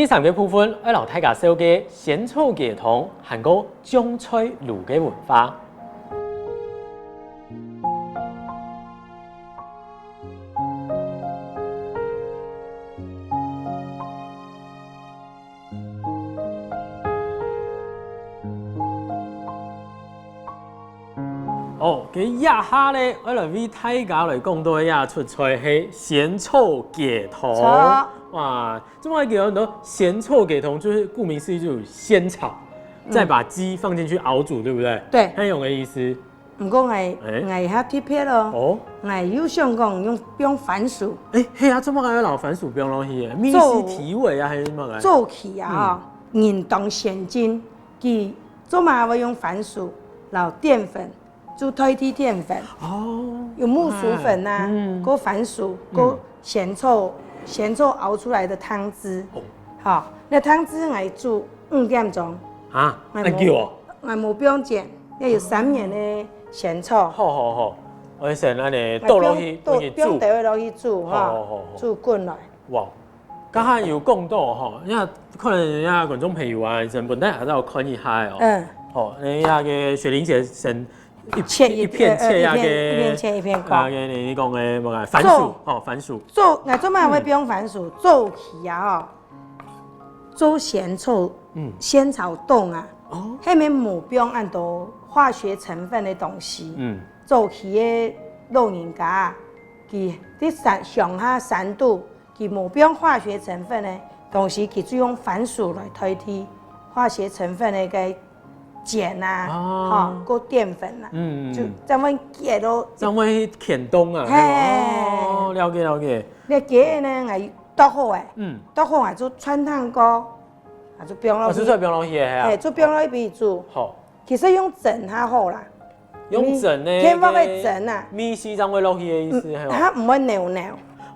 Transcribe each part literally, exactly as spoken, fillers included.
第三个部分，愛摎大家紹介仙草雞湯，還過醬菜滷个文化。哦，該這下呢，愛來為大家來講到這出菜係仙草雞湯。著。哇， 這麼个很多仙草雞湯，就是顧名思義就有仙草，嗯。再把雞放進去熬煮，對不對？對。很有个意思。毋過𠊎，欸。𠊎較特別哦。哦。𠊎又想講用，用番薯。欸，係啊，這麼个愛摎番薯放落去耶，味緒提味啊，還係麼个？早期啊，嗯。人當先進，佢做麼个會用番薯摎澱粉 就代替澱粉。哦。有木薯粉啊，哎，嗯。過番薯，嗯。過仙草，仙草熬出來个湯汁。哦。好，該湯汁𠊎煮五點鐘。啊，𠊎無，恁久哦。𠊎無放鹼，愛有三年个仙草。好，好，好。𠊎先恁呢倒落去，𠊎倒，倒落去煮。放落去落去煮，哈。好，好，好，好。煮滾來。哇， 剛才有講到吼，因為可能人家觀眾朋友啊，可能本來還在看一下哦。嗯。吼，人家个雪玲姐先一，切一，一片切下个，呃，一片，一片切一片割。啊，个你講个麼个番薯，做，吼，番薯。做，𠊎做麼个會放番薯？嗯。早期啊，吼，做仙草，嗯。仙草凍啊，哦。下面無放恁多化學成分个東西。嗯。早期个老人家啊，佢在山，鄉下山肚 佢無放化學成分个東西，佢就用番薯來代替化學成分个該鹼啊，哦。吼，過澱粉啊，嗯，嗯，嗯。就恁樣結咯。恁樣去牽動啊，嘿。哦，了解，了解。該雞呢，𠊎剁好欸，嗯。剁好啊，就汆燙過，啊，就放落去。哦，就再放落去个，嘿啊。嘿，就放落去分佢煮。好。其實用蒸較好啦。 用蒸个，因為天花板蒸啊。該味緒正會落去个意思，嗯，係無？佢毋會扭扭。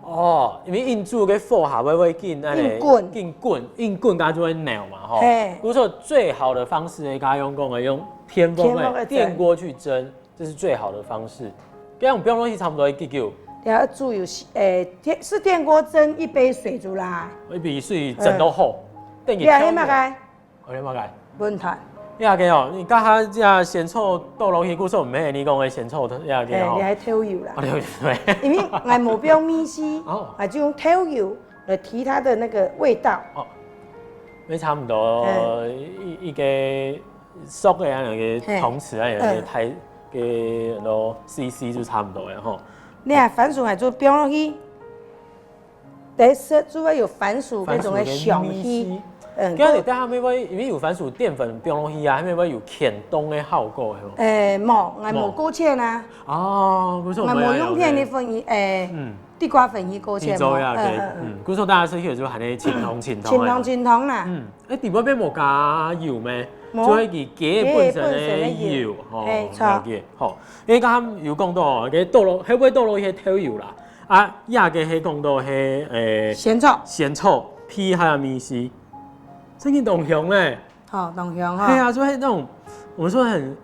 哦，因為恁樣煮个火下會，會緊，恁樣，緊滾。緊滾，緊滾，該就會扭嘛，吼。嘿。故所最好个方式呢，剛剛用講个，用天花板，天花板蒸。電鍋去蒸，這是最好的方式。這樣放落去差不多幾久？要煮有，欸，電，係電鍋蒸一杯水出來。一杯水蒸到好，嗯。等於你還要麼个？ 哦，你麼个？文壇。你這个哦，你剛才這仙草倒落去，故所毋係你講个仙草，這个哦。嘿，你還豆油啦。哦，豆油，對。因為𠊎無放味緒，哦。𠊎就用豆油來提它的那個味道。哦，也差不多，嗯。一，一个熟个恁樣个湯匙啊，嘿。有个，嗯。大个，很多C C就差不多了吼。你看番薯𠊎就放落去， 第一色就會有番薯該種个香氣。番薯个味緒。嗯，今日大家會毋會因為有番薯澱粉放落去啊，會毋會有牽動个效果，係無？欸，無，𠊎無勾芡啊。無。哦，毋係，𠊎無用別个粉去，欸，嗯。地瓜粉去勾芡，去做呀，無。對，嗯，嗯，嗯。嗯，故所大家食起來就還係清湯清湯个。清湯清湯啦。嗯，欸，底背邊無加油咩？無。就係佢雞本身个油，雞本身个油。哦，嘿，著。了解。好，因為剛剛有講到哦，該倒落，會毋會倒落去豆油啦？ 啊，這个係講到係，欸，仙草。仙草，配下味緒，真个當香呢。吼，當香吼。係啊，就係那種，我們說很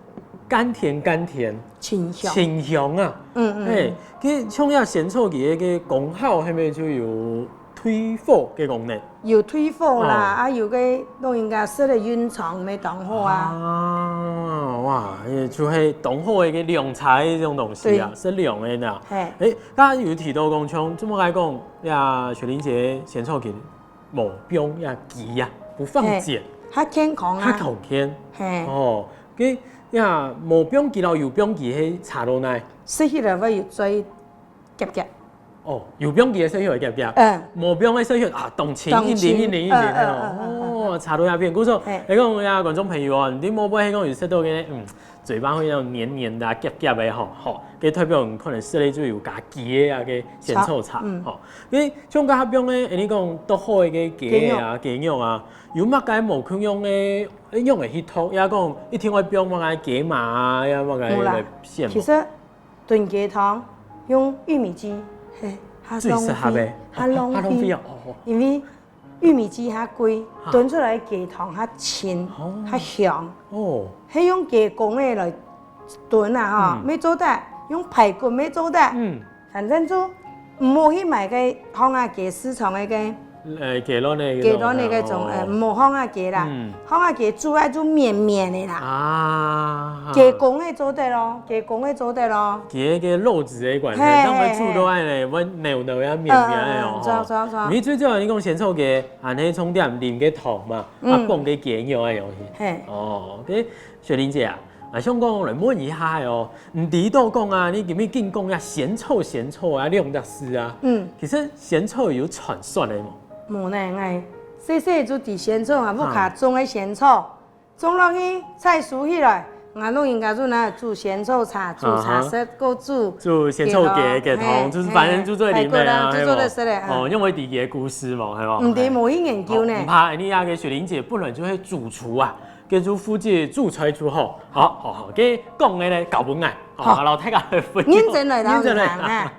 甘甜甘甜，清香。清香啊。嗯，嗯，嘿，嗯。其實像這仙草佢个功效，係毋係就有退火个功能？ 有退火啦，哦。啊，有个老人家食了潤腸乜當好啊。啊，哇，也就係當好个一个涼茶个這種東西啊，對。食涼个啦。嘿。欸，剛剛有提到講，像這麼來講，呀，雪玲姐仙草佢無放呀雞啊，不放鹼。嘿，較健康啊。較健康。嘿。哦，該呀，無放雞摎有放雞係差到哪？食起來會有嘴澀澀。 哦，有放雞个時候會澀澀，嗯。無放个時候啊，當清，當清。一淋一淋一淋个哦。嗯，嗯，嗯，嗯，嗯。哦，差到這片。故所，嘿。來講呀，觀眾朋友哦，你莫不係講有食到个，嗯，嘴巴會那種黏黏的啊，澀澀的吼，吼，該代表你可能食了就有加雞个啊，个仙草茶，嗯。吼。因為像剛剛放个，欸，你講剁好个雞啊，雞肉啊，有麼个無共樣个，欸，用个去剁，也講一定愛放麼个雞嫲啊，也麼个無啦，來選無？其實 燉雞湯用玉米雞，嘿，較浪費，最適合的。較浪費。較浪費哦，哦，哦。因為玉米雞較貴，哈。燉出來雞湯較清，哦。較香。哦。係用雞公个來燉啊，吼，嗯。乜做得，用排骨乜做得。嗯。反正就毋好去買該巷仔街市場个該呃，雞卵个雞卵个該種，哦。呃，毋好烘啊雞啦，嗯。烘啊雞煮愛煮綿綿个啦。啊。雞公个做得咯，雞公个做得咯。雞个肉質个關係，嘿，當然煮到恁呢，會軟軟啊、綿綿个哦。嗯，嗯，嗯，著，著，著。你最主要你講仙草雞，啊，你重點淋个糖嘛，啊，嗯。放个雞肉个東西。嘿。哦，OK，雪玲姐啊，啊，想講來問一下哦，你提到講啊，你今日緊講呀仙草仙草啊兩隻字啊，嗯。其實仙草有傳說个無？ 無呢，𠊎細細就知仙草啊，屋下種个仙草，種落去採收起來，𠊎老人家就拿來煮仙草茶，煮茶食，過煮。煮仙草雞，雞湯，嘿，就是反正就做得啉个啊，嘿，就做得食个，係無？哦，因為知佢个故事嘛，係無？毋知，無去研究呢。哦，毋怕，你那個雪玲姐本來就係主廚啊， 跟住負責煮菜煮好。好，好，好，該講个呢，交分𠊎，好，好。摎大家來分享。認真來，認真來。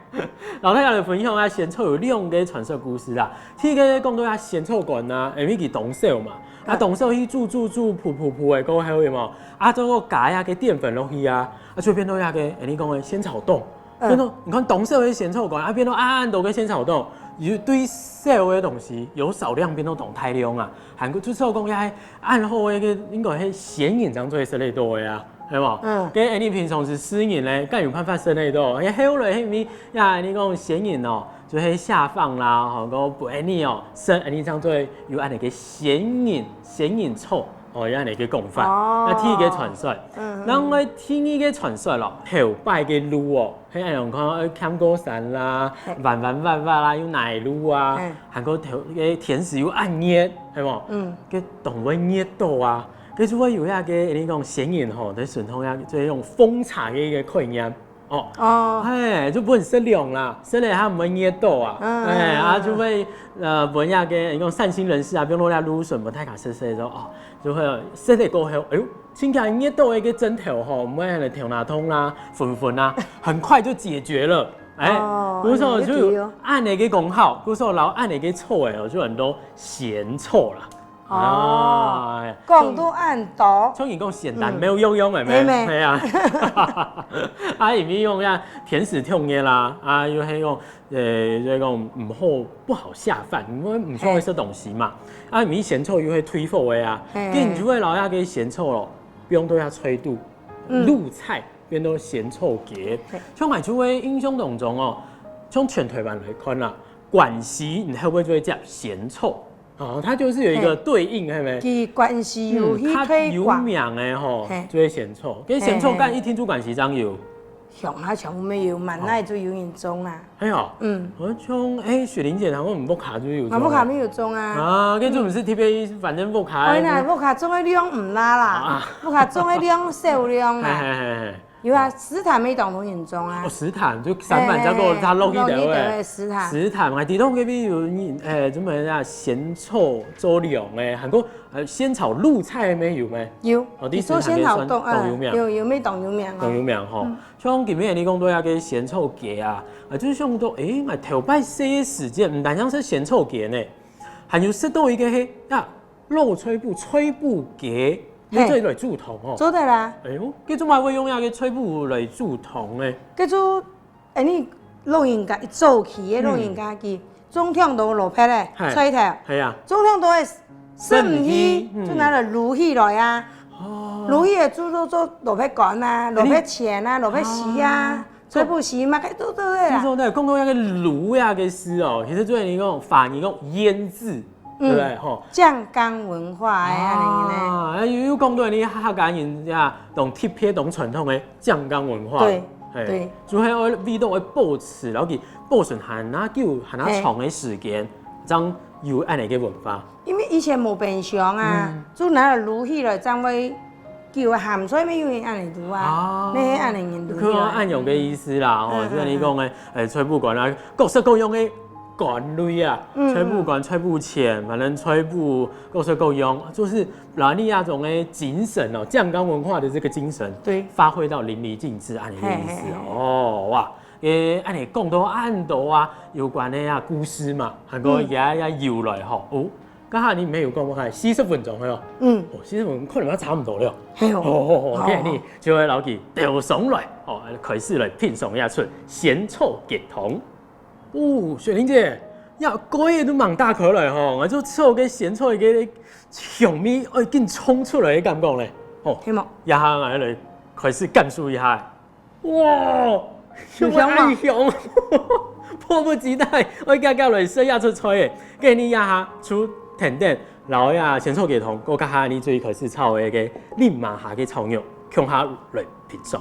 摎大家來分享啊，仙草有兩個傳說故事啦。第一個講到啊，仙草乾啊，因為佢當少嘛，啊，當少去煮煮煮，烳烳烳个過後，有無？啊，再過加一個澱粉落去啊，啊，就變到一個，欸，你講个仙草凍。 變到，你看當少个仙草乾，啊，變到恁多个仙草凍，有對少个東西，由少量變到當大量啊。還過就係講，該恁好个，該應該係仙人掌做得食得到个啊，係無？嗯。該恁呢平常時食人呢，敢有辦法食得到？該後來係毋係，呀，你講仙人哦，就係下放啦，吼，該分恁呢哦，食恁呢正做有恁呢个仙人，仙人草，哦，有恁呢个講法。哦。該第一個傳說。嗯，嗯。然後第二個傳說咯，頭擺个路哦， 係恁樣看，呃，徛高山啦，嘿。彎彎彎彎啦，有泥路啊，嘿。還過頭，該天時又恁熱，係無？嗯。該當會熱到啊，該就會有一個，你講仙人吼，在身上啊，就係用奉茶个一個概念，哦。哦。嘿，就分食涼啦，食了還毋會熱到啊，嗯。哎，啊，就會，呃，分一個，你講善心人士啊，比如講那路什麼，大家食食个時候，哦，就會食了過後，哎喲， 真正熱到个症頭吼，毋會恁呢頭那痛啦、昏昏啦，很快就解決了。哎，哦，故所就有恁呢个功效，故所摎恁呢个草仔哦，就安到仙草啦。哦，啊，講到恁多。像你講仙丹，嗯。沒有用用个咩？嘿咩？係啊。啊，裡面用呀，天時痛个啦，啊，又係用 呃，就係講毋好，不好下飯，因為毋想愛食東西嘛。嘿。啊，毋係仙草又會退火个啊，嘿。該你就會摎該个仙草咯，放到遐炊煮，嗯。滷菜變到仙草雞。嘿。像𠊎就會印象當中哦，像全台灣來看啦，關西你會毋會就會接仙草？哦，它就是有一個對應，嘿。係無？佢關西有去推廣。嗯，較有名个吼，嘿。就係仙草。該仙草，嘿，嘿。該一定就關西正有。 鄉下全部無，滿哪就有人種啊。係哦。嗯。好像，欸，雪玲姐，佢等屋下就有種啊。𠊎屋下無有種啊。啊，該就毋係特別，反正屋下。哎呀，屋下種个量毋罅啦，啊。屋下種个量少量啦。嘿，嘿，嘿，嘿。有啊，獅潭乜當多人種啊。哦，獅潭，就三板橋過，嘿，嘿，佢落去个，落去个獅潭。獅潭，𠊎知道該片有人，欸，專門啊，仙草做涼个，還過，呃，仙草滷菜乜有無？有，哦，佢做仙草凍，佢獅潭乜算當有名。嗯，有，有，乜當有名哦。當有名吼。嗯。 像今日你講到該个仙草雞啊，啊，就想到，欸，𠊎頭擺細个時節，毋單淨係仙草雞呢，還有食到一個係，啊，老菜脯，菜脯雞，嘿。你做來煮湯哦。做得啦。哎喲，該做麼會用該个菜脯來煮湯呢？該就，欸，你老人家，早期个老人家，嗯。佢 種忒多蘿蔔个，嘿。菜頭。係啊。種忒多个，食毋去，食毋去，嗯。就拿來滷起來啊。哦。滷起來煮做，做蘿蔔乾啊，哎，你蘿蔔錢啊，蘿蔔絲啊，哦。菜脯絲嘛，該做做个啊。聽說呢，講到該个滷啊个事哦，其實就係你講，華語講醃製，嗯。對不對？吼。醬缸文化个，恁樣呢。啊，又，又講到你客家人呀，當特別、當傳統个醬缸文化。對，嘿，對。就係愛味道愛保持，然後佢 保存還較久、還較長个時間，嘿。正有恁樣个文化。因為以前無冰箱啊，嗯。就拿來滷起來，正會久啊，鹹菜乜有人恁樣滷啊，哦。乜係恁樣人滷起來。可能恁樣个意思啦，吼，嗯，就像你講个，嗯，嗯。欸，菜脯乾啊，各式各樣个乾類啊，嗯，嗯。菜脯乾、菜脯錢，反正菜脯各式各樣，就係拿你那種个精神哦，醬缸文化的這個精神，對。發揮到淋漓盡致，恁樣个意思哦。嘿，嘿，嘿。哦，哇， 欸，恁樣講到恁多啊，有關个啊故事嘛，還過也也由來吼。嗯。哦，剛好你沒有講，我看四十分鐘了喲。嗯。哦，四十分鐘可能也差不多了。係哦。哦，哦，哦，好，OK，好。你就愛摎佢兜上來，哦，開始來品嚐一下出仙草雞湯。哦，雪玲姐，呀，該个都吂打開來吼，𠊎就著該鹹菜个香味，哎，緊衝出來个感覺咧。吼，係無？這下𠊎來開始感受一下。哇，有香嗎有香，迫不及待，𠊎遽遽來食這出菜誒。該你這下就跈等，摎這鹹菜雞湯，過加下你最開始炒个該林嫲蝦个炒肉，共下來品嚐。